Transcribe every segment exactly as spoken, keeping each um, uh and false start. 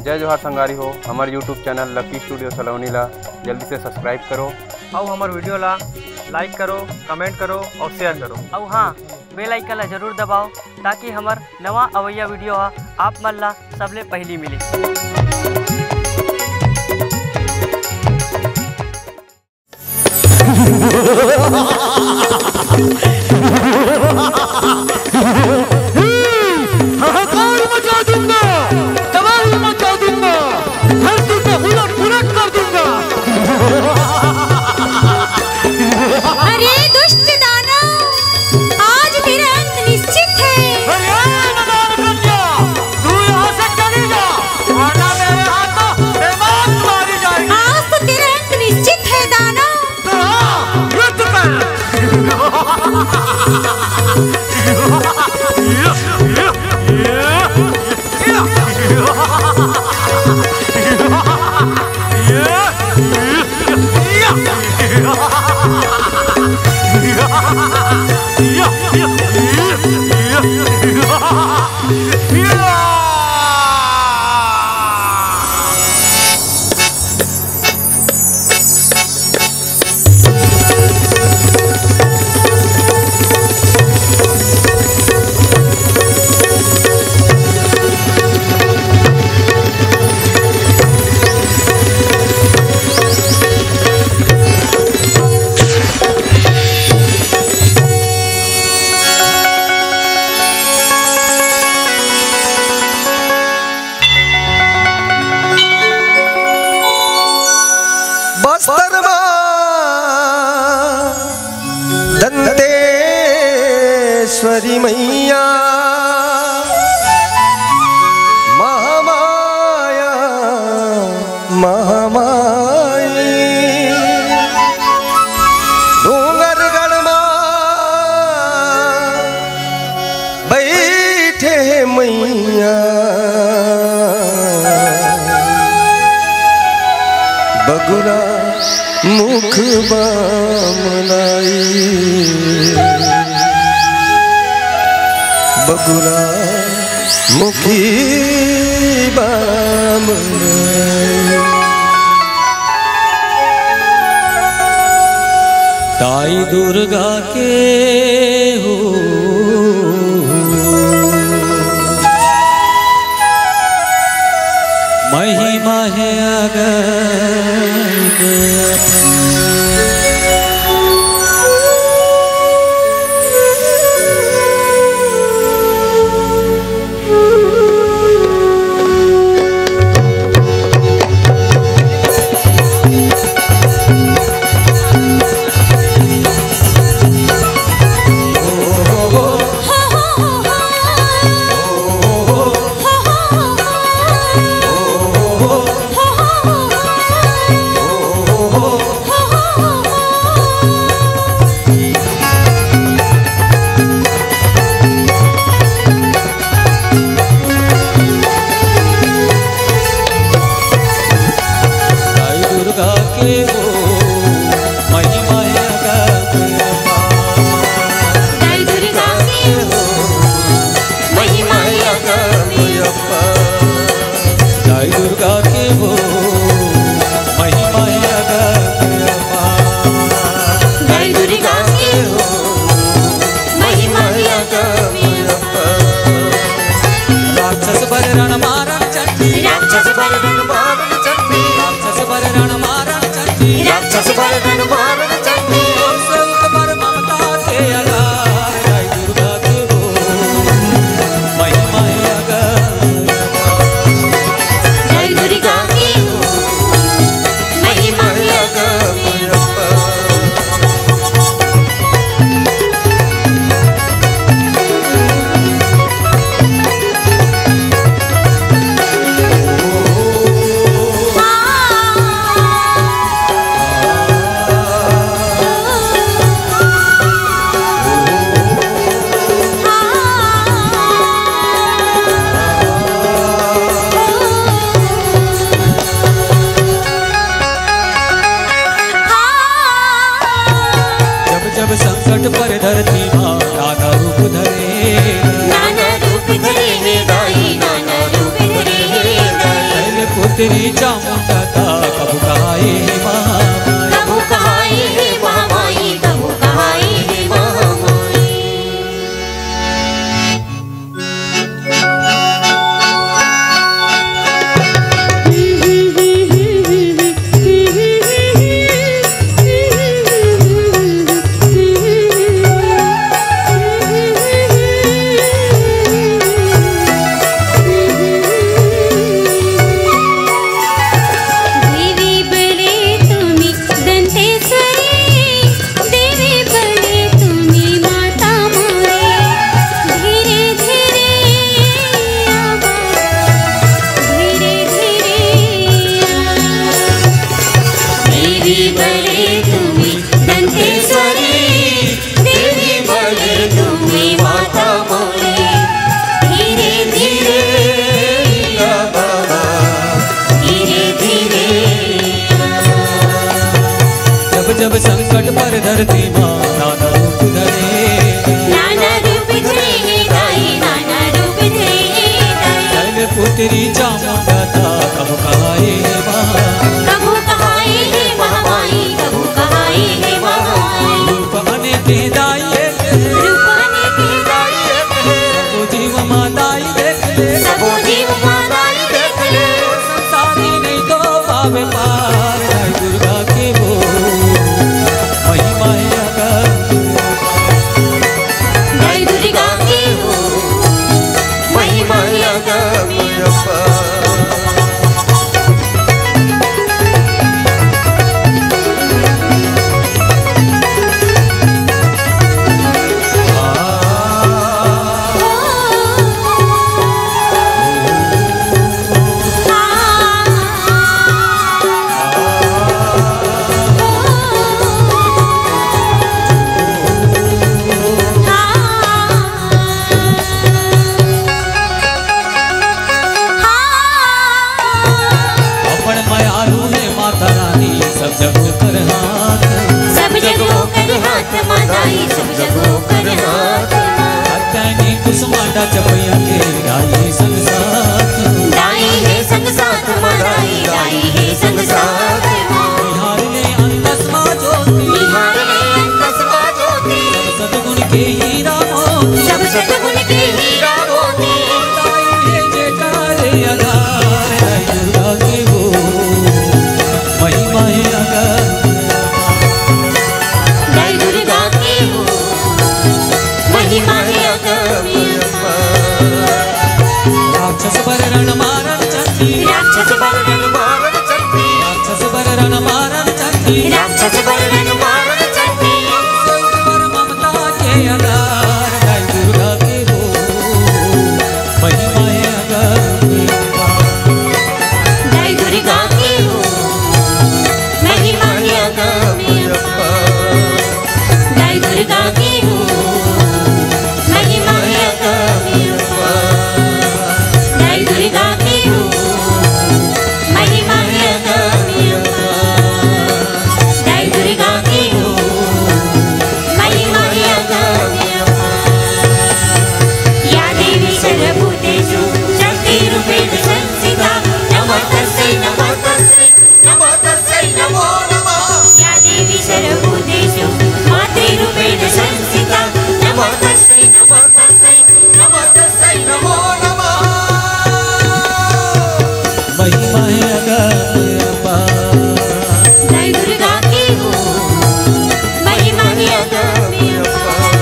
जय जोहार संगवारी हो, हमर YouTube चैनल Lucky Studio सलोनी ला जल्दी से subscribe करो। अउ हमर video ला like करो, comment करो अउ share करो। अउ हाँ, bell icon ला जरूर दबाओ, ताकि हमर नवा अवइया video ह आप मन ला सबले पहिली मिले। हाहाकार मचा दूंगा, तबाही मचा दूंगा, धरती को उलट पुलट कर दूंगा। अरे दुष्ट दानव, आज तेरा अंत निश्चित है। अरे ए मदान कन्या, तू यहाँ से चली जा, वरना मेरे हाथों बेमान मारी जाएगी। आज तो तेरा अंत निश्चित है दानव। तो हाँ, युद्ध कर। बस्तर मा दंतेश्वरी मैया महामाया महामाई। डोंगरगढ़ मा बइठे हे मैया बगुला मुख बामनाई, बगुला मुखी बामनाई। दाई दुर्गा के हो महिमा हे अगन। दाई दुर्गा के हो महिमा हे अगम अपार। दाई दुर्गा के हो महिमा हे अगम अपार। दाई दुर्गा के हो महिमा हे अगम अपार। दाई दुर्गा के हो महिमा हे अगम अपार। राक्षस बर रण मारन चंडी। राक्षस बर रण मारन चंडी। राक्षस बर रण मारन चंडी। राक्षस बर रण मारन चंडी। सबसे ऊपर ममता के आधार दाई दुर्गा के हो महिमा हे अगम। दाई दुर्गा के हो महिमा हे अगम। जब संकट पर धरती मा नाना रूप धरे, नाना रूप धरे हे दाई, नाना रूप धरे हे दाई। शैलपुत्री चामुंडा ता कभू कहाए हे महामाई। कभू कहाए हे महामाई, कभू कहाए हे महामाई। देवी बले तुम्ही दंतेश्वरी, देवी बले तुम्ही माता मोरे। धीरे धीरे आवा, धीरे धीरे आवा। देवी बले तुम्ही दंतेश्वरी, देवी बले तुम्ही माता मोरे। धीरे धीरे आवा, धीरे धीरे आवा। जब जब संकट पर धरती मा नाना रूप धरे, नाना रूप धरे हे दाई, नाना रूप धरे हे दाई। शैलपुत्री चामुंडा ता कभू कहाए हे महामाई। कभू कहाए हे महामाई, कभू कहाए हे महामाई। रूप अनेक हे दाई एक हे, रूप अनेक हे दाई एक हे। सबो जीव मा दाई देख ले, सबो जीव मा दाई देख ले। संसारी नहीं तो पावे पार, दाई दुर्गा के वो महिमा हे अगम। दाई दुर्गा के वो महिमा हे अगम अपार। अपन मयारू हे माता रानी, सब जग ओकर हाथ। सब जग ओकर हाथ मा दाई, सब जग ओकर हाथ मा। अतनी कुसमांडा चपैया के दाई संग साथ। दाई हे संग साथ मा दाई, दाई हे संग साथ मा। निहार ले अंतस मा ज्योति, निहार ले अंतस मा ज्योति। सतगुण के हीरा मोती, सब सतगुण के हीरा मोती। दाई हे जयकार आधार, दाई दुर्गा के वो महिमा हे अगम। दाई दुर्गा के वो महिमा हे अगम। राक्षस बर रण मारन चंडी, राक्षस बर रण मारन चंडी। राक्षस बर रण मारन चंडी, राक्षस बर रण मारन चंडी। बर ममता के आधार, दाई दुर्गा के वो महिमा हे अगम। दाई दुर्गा के वो महिमा हे अगम। दाई दुर्गा के वो महिमा हे अगम। दाई दुर्गा के वो महिमा हे अगम। दाई दुर्गा के वो महिमा हे अगम। या देवी सर्वभूतेषु शक्तिरूपेण संस्थिता। नमः तस्यै, नमः तस्यै, नमः तस्यै, नमो नमः। या देवी सर्वभूतेषु मातृरूपेण संस्थिता। नमः तस्यै, नमः तस्यै, नमः तस्यै, नमो नमः। महिमा हे अगम अपार। दाई दुर्गा के वो महिमा हे अगम अपार।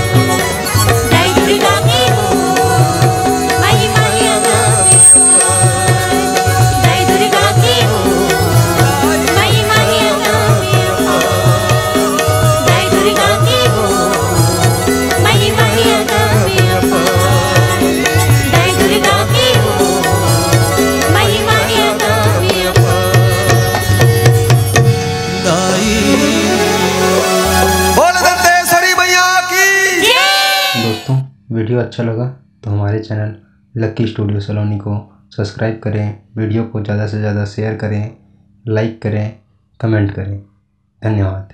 दाई दुर्गा के वो महिमा हे अगम अपार। दाई दुर्गा के वो महिमा हे अगम अपार। दाई दुर्गा के वो महिमा हे अगम अपार। दाई दुर्गा के वो महिमा हे अगम अपार। दाई। बोल दंतेश्वरी मैया की। दोस्तों, वीडियो अच्छा लगा तो हमारे चैनल लक्की स्टूडियो सलोनी को सब्सक्राइब करें, वीडियो को ज़्यादा से ज़्यादा शेयर करें, लाइक करें, कमेंट करें। धन्यवाद।